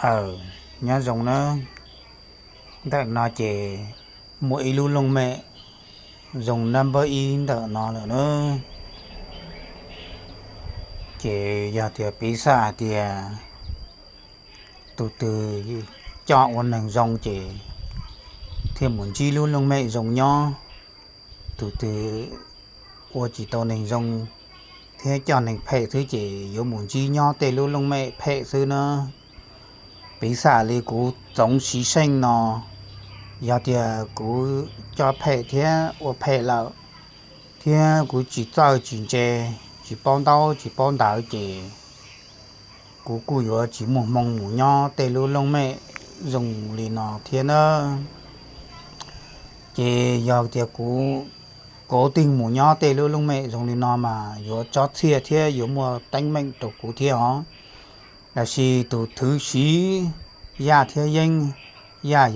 Aw, nyob zoo nawb. Ntawm no ces muaj ib lub looj mem zoo nab npawb ib ntawm no lawm nawb. Ces yog tias piv xam hais tias tus twg coj ua neeg zoo ces thiaj mus ntsib lub looj mem zoo nyob. Tus twg ua tsis tau neeg zoo thiab coj neeg phem xwb ces yuav mus ntsib nyob tej lub looj mem phem xwb na. Piv xam li kuv Txoov Siv Xeej no, yog tias kuv coj phem thiab ua phem lawm, thiab kuv tsis txawj tsis ntse, tsis paub ntaub tsis paub ntawv ces kuv kuj yuav tsis muaj hmoo mus nyob tej lub looj mem zoo li no thiab na. Ces yog tias kuv kov tig mus nyob tej lub looj mem zoo li no mas yuav tsob txhiaj thiab yuav muaj teeb meem rau kuv thiab os. Tab sis tus thwv siv Yaj thiab Yeeb, Yaj,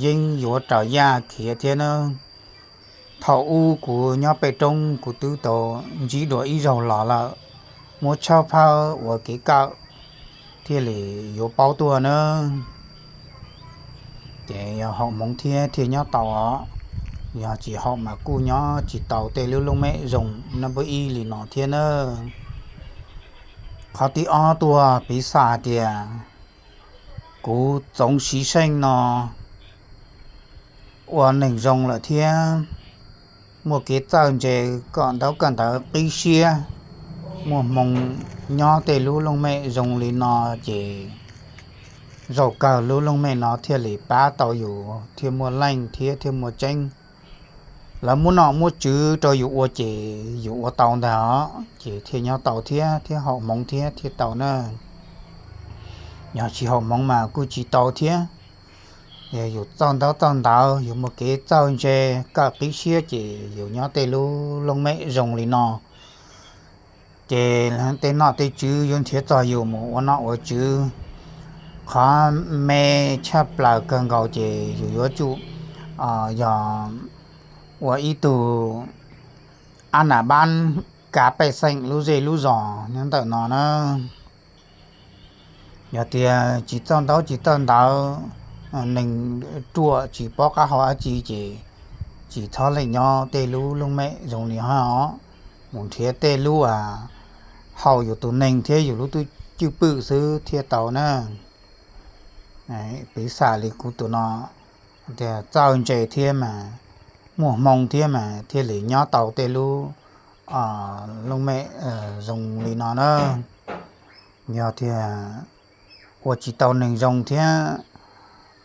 Yeeb yuav raws Yaj khiav thiab na. Thaum ub kuv nyob pem roob kuv twb tau ntsib dua ib zaug los lawm, muab tshawb fawb ua kev kawm thiaj li yuav paub tuaj na. Ces yog haum hmoov thiab thiaj nyob tau os, yog tsis haum mas kuj nyob tsis tau tej lub looj mem zoo nab npawb ib li no thiab na. Qhov thib ob tuaj piv xam tias kuv Txoov Siv Xeej no ua neeg zoo lawm thiab muaj kev txawj ntse kom ntaub kom ntawv qib siab, muaj hmoo nyob tej lub looj mem zoo li no ces zaum kawg lub looj mem no thiaj li pab tau yus thiaj muaj leej thiab thiaj muaj tseeb. Lawv muab nom muab tswv rau yus ua ces yus ua tau ntag os, ces thiaj nyob tau thiab thiab haum hmoov thiab thiaj tau na. Yog tsis haum hmoov mas kuj tsis tau thiab. Yog yus txawj ntaub txawj ntawv, yus muaj kev txawj ntse, kawm qib siab ces yus nyob tej lub looj mem zoo li no. Ces tej nom tej tswv yuav nrhiav txog yus mus ua nom ua tswv. Qhov me tshaj plaws kawg nkaus ces yus yuav tsum yog ua ib tug ab nam bab kav pej xeem lub zej lub zos nyob ntawm no na. Yog tias tsis txawj ntaub tsis txawj ntawv, neeg ruam tsis paub qab hau dab tsi ces tsis txhob leej nyob tej lub looj mem zoo li hov, mus nrhiav tej lub haum yus tus neeg thiab yus lub cwj pwm xwb thiaj tau na. Piv xam li kuv tus no, tias txawj ntse thiab mas muaj hmoo thiab mas thiaj li nyob tau tej lub looj mem zoo li no na. Yog tias ua tsis tau neeg zoo thiab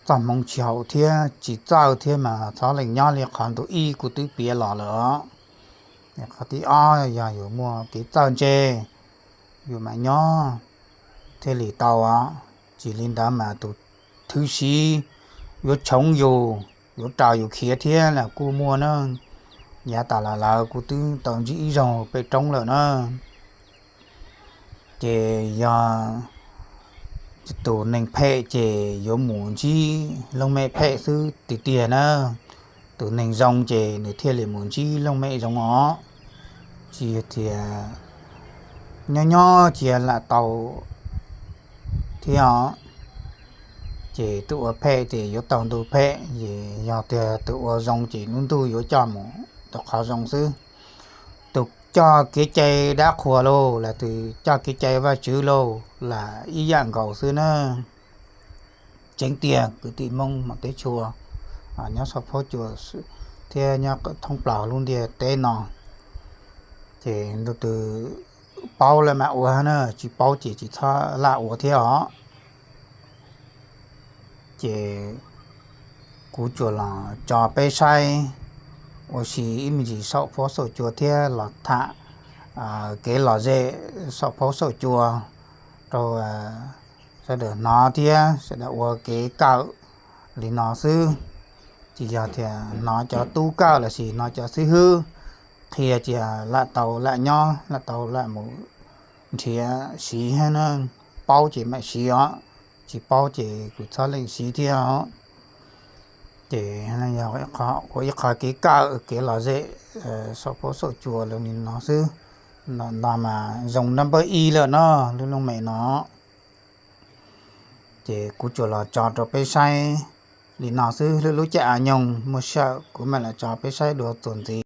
txoj hmoov tsis haum thiab tsis txawj thiab mas txhob leej nyob li qhov ntu ib kuv twb piav los lawm os. Qhov thib ob yog yus muaj kev txawj ntse, yus mam nyob thiaj li tau os. Tsis li ntawd mas tus thwv siv yuav tshoov yus, yuav raws yus khiav thiab los kuj muaj na. Yav tas los lawm kuv twb tau ntsib ib zaug pem roob lawm na. Ces yog tus neeg phem ces yuav mus ntsib looj mem phem xwb tiag tiag na. Tus neeg zoo ces nws thiaj li mus ntsib looj mem zoo os. Tsis tias nyob nyob cia lam tau thiab os. Ces tus ua phem ces yuav tau ntu phem, es yog tias tus ua zoo ces lub ntuj yuav coj mus rau qhov zoo xwb. Tus coj kev cai dab qhuas lauj, los tus coj kev cai Vajtswv lauj, lam ib yam nkaus xwb na. Tseeb tiag kwv tij Hmoob hmov teb tshua nyob Xov Phob Cua thiab nyob thoob plaws lub ntiaj teb no, ces ntu twg paub lawm mam ua na, tsis paub ces tsis txhob lam ua thiab os. Ces kuv tsuas los tso peb saib ua si ib me ntsis saum Phob Xauj Cua thiab los tham kev lom zem saum Phob Xauj Cua rau sawv daws hnov thiab sawv daws ua kev kawm li no xwb. Tsis yog tias hnov cov tub kawm lossis hnov cov xib hwb qhia ces lam tau lam nyob lam tau lam mus nrhiav siv thiab na. Paub ces mam siv os, tsis paub ces kuv txhob leej siv thiab os. Ces yog ua ib qho kev kawm kev lom zem saum Phob Xauj Cua li no xwb. Ntawm no mas zoo nab npawb ib lawm no, lub looj mem no. Ces kuv tsuas los tso rau peb saib li no xwb, lub caij av nyoog muaj sij hawm kuv mam los tso peb saib dua txuas ntxiv.